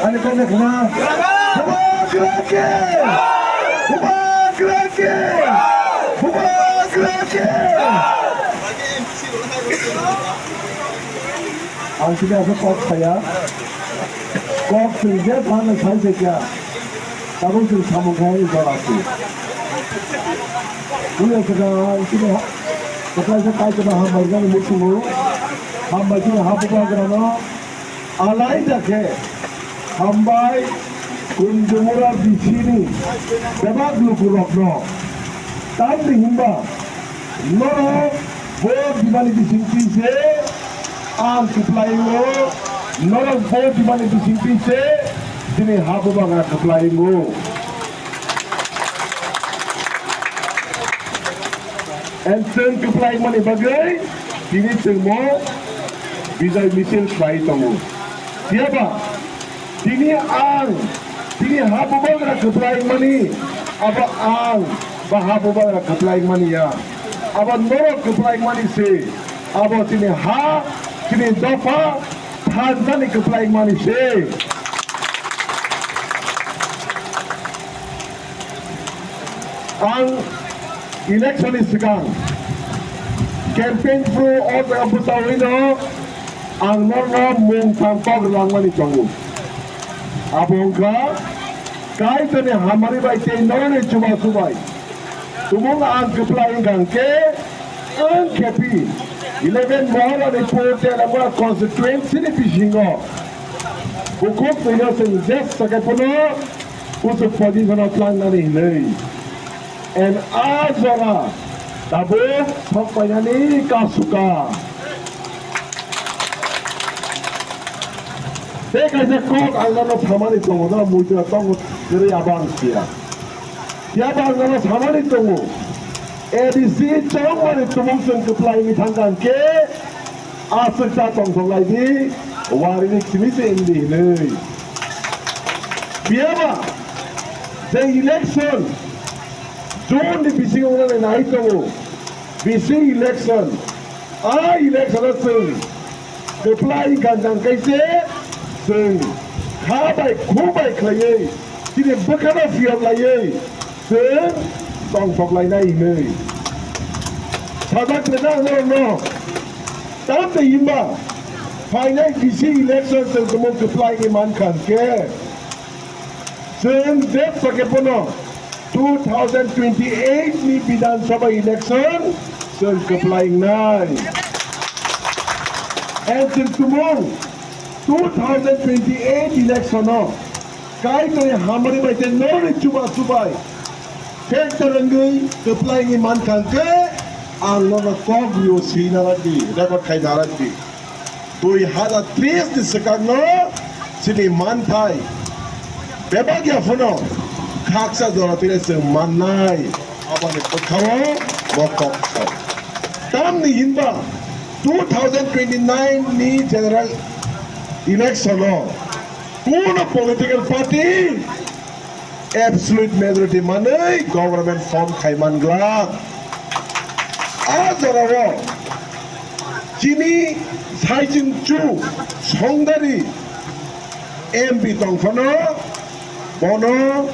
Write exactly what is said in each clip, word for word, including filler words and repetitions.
Ani kok khna. Bubagra ki! Bubagra ki! Bubagra ki! Ang sini asa kok saya. Kok sini je bana sai se kya. Tabuk chwng samung khai jora se. Buya se ka chini ha. Kaisa kaisa hambai jani mutungo. Hambai chini ha bubagrano. Alaida khe hambai Kunjumura bisini bebak lukurokno. Tamni hinba norok vote dibani bisingtwi se ang kwplaingo, norok vote dibani bisingtwi se chini ha bubagra kwplaingo. And chwng kwplaimani bagwi tini chwngmo bijai misil khlai tongo. Phiyaba tini ang, tini ha bubagra kwplaimani, abo ang ba ha bubagra kwplaimani ya. Abo norok kwplaimani se. Abo chini ha, chini dopha, thansa ni kwplaimani se. Ang election ni swkang campaign phuru o jaga bwsawino ang norno mung tang kok rwlangmani tongo. Abo wngkha Kaitorni hamari bai tei noroni chubachu bai tumung ang kwplai wngkha hwnkhe, ang khepi eleven Maharani Pur Telamura constituency ni bisingo bukhuk twino chwng jesa khe phano kuchuk position o tlangnani hinwi. And a jora tabuk thok painani kasuka. Tei kaisa kok ang nono samani tongo, no muitu tongo, kwrwi abo ang siya. Phiya bo ang nono samani tongo, A D C chongmani tumung chwng kwplai wngwi thangkha hwnkhe, aswk ta tongthok lai di, warini simi se wng di hinwi. Phiya ba je election June ni bisingo wngnani nai tongo, bisi election, a election o chwng kwplai wngkha hwnkhe se chwng kha bai khu bai khlaiwi chini bwkhano phiyok laiwi chwng tongthok lainai hinwi sajak rwna ang norokno. Tamni himba phainai bisi election chwng tumung kwplai wngwi mankha hwnkhe chwng jesa khe bono two thousand twenty-eight ni Bidhan Sabha election chwng kwplai wngnai. And chwng tumung two thousand twenty-eight election o Kaitorni hamari bai tei norokni chubachu bai factor wngwi kwplai wngwi mankha hwnkhe ang norokno kok rio swi narwk di, record khai narwk di. Dui hazar tris ni swkangno chini manthai bebak ya phano khaksa jora twi chwng mannai, aboni bwkhao bo kok sao. Tamni hinba two thousand twenty-nine ni general election o kuno political party absolute majority manwi government form khai man glak. A jorao chini saichung chu songdari M P tongphano bono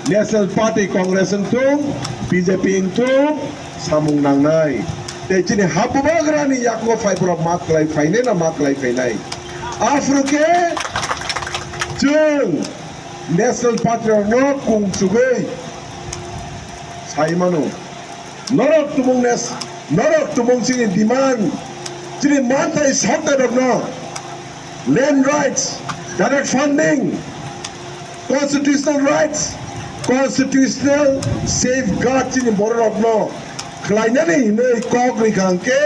National Party Congress wngthung, B J P wngthung samung nangnai. Tei chini ha bubagrani yakugo phaiphuru ma kwlai phainai na ma kwlai phainai. Aphuru khe chwng National Party rokno kung chugwi sai mano. Norok tumung nes-, norok tumung chini demand, chini manthai sokta rokno land rights, direct funding, constitutional rights, constitutional safeguard chini borok rokno khlainani hinwi kok rikha hwnkhe,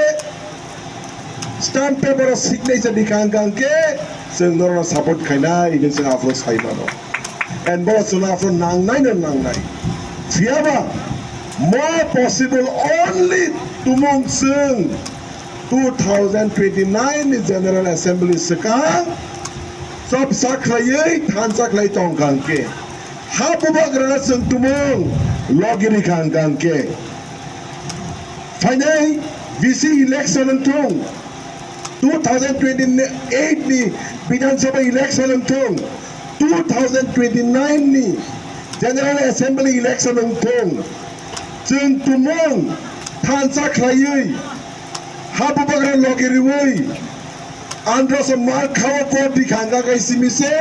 stamp paper o signature di kha hwnkha hwnkhe chwng norokno support khainai hinwi chwng aphuru sai mano. And bo chwngno aphuru nangnai no nangnai. Phiyaba more possible only tumung chwng two thousand twenty-nine ni General Assembly swkang chopsa khlaiwi thansa khlai tongkha hwnkhe, ha bubagrano chwng tumung logi rikha hwnkha hwnkhe, phainai V C election wngthung, Two thousand twenty-eight ni Bidhan Sabha election wngthung, two thousand twenty-nine ni General Assembly election wngthung, chwng tumung thansa khlaiwi, ha bubagra logi riwi, androso mar khawa koti khangka kai simi se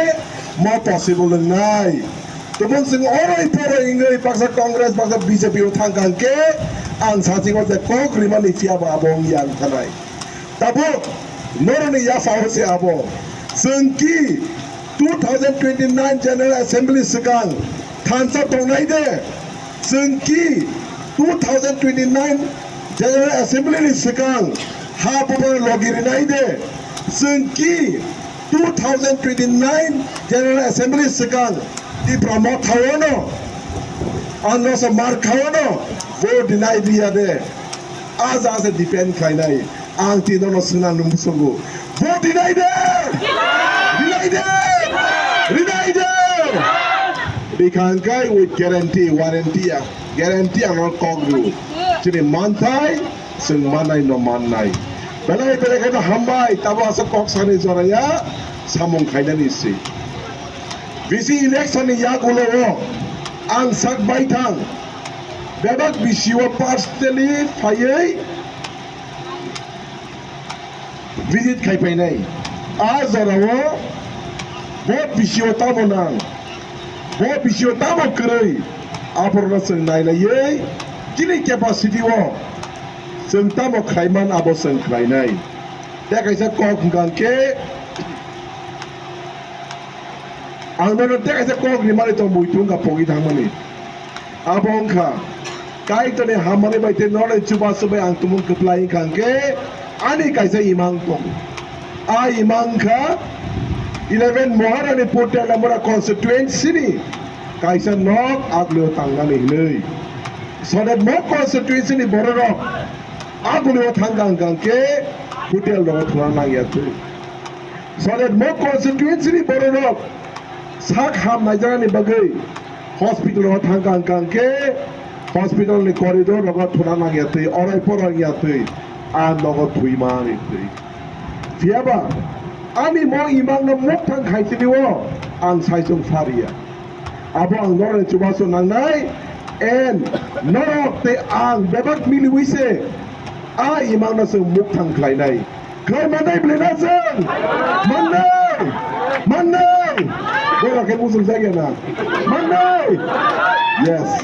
mo possible wngnai. Tubun chwng oroi poroi wngwi baksa Congress, baksa B J P o thangka hwnkhe ang sachingo je kok rimani phiya ba abo wngya wngkhanai. Tabuk norokni yapha o se abo. Chwng ki two thousand twenty-nine General Assembly swkang thansa tongnai de? Chwng ki two thousand twenty-nine General Assembly ni swkang ha bubagra logi rinai de? Chwng ki two thousand twenty-nine General Assembly swkang Tipra Motha o no, androso mar khawa no vote rinai riya de? A jaga se depend khlainai. Ang twi nono swnam nung bwsongo. Vote rinai de? Rinai de? Rinai de? Rikha hwnkhe with guarantee, warranty ya. Guarantee ang nono kok rw. Chini manthai, chwng mannai no mannai. Belai belai khe no hambai, tabo aswk kok sani joraya, samung khainani se. Bisi election ni yagulo o ang sak baithang, bebak bisi o personally phaiwi visit khai phainai. A jora o bo bisi o tamo nang, bo bisi o tamo kwrwi, aphuru no chwng nailaiwi chini capacity o chwng tamo khlaiman abo chwng khlainai. Tei kaisa kok hwnkha hwnkhe, ang nono tei kaisa kok rimani tong muitu wngkha pogwi thangmani. Abo wngkha, Kaitorni hamani bai tei norokni chubachu bai ang tumung kwplai wngkha hwnkhe ani kaisa imang tongo. A imang wngkha eleven Maharani Purtialamura constituency ni kaisa nok aglio tangnani hinwi. So that mo constituency ni bororok aglio thangkha hwnkha hwnkhe hotel rogo thwna nangya twi. So that mo constituency ni bororok sak ham naijaknani bagwi hospital rogo thangkha hwnkha hwnkhe hospital ni corridor rogo thwna nangya twi, orai pora wngya twi, a nogo thwima wngya twi. Phiyaba ani mo imangno mukthang khaitini o ang saichung phariya. Abo ang norokni chubachu nangnai, and norok tei ang bebak miliwi se a imangno chwng mukthang khlainai. Khlai mannai bwlai na chwng? Mannai! Mannai! Borok khe muchung jak ya na? Mannai! Yes.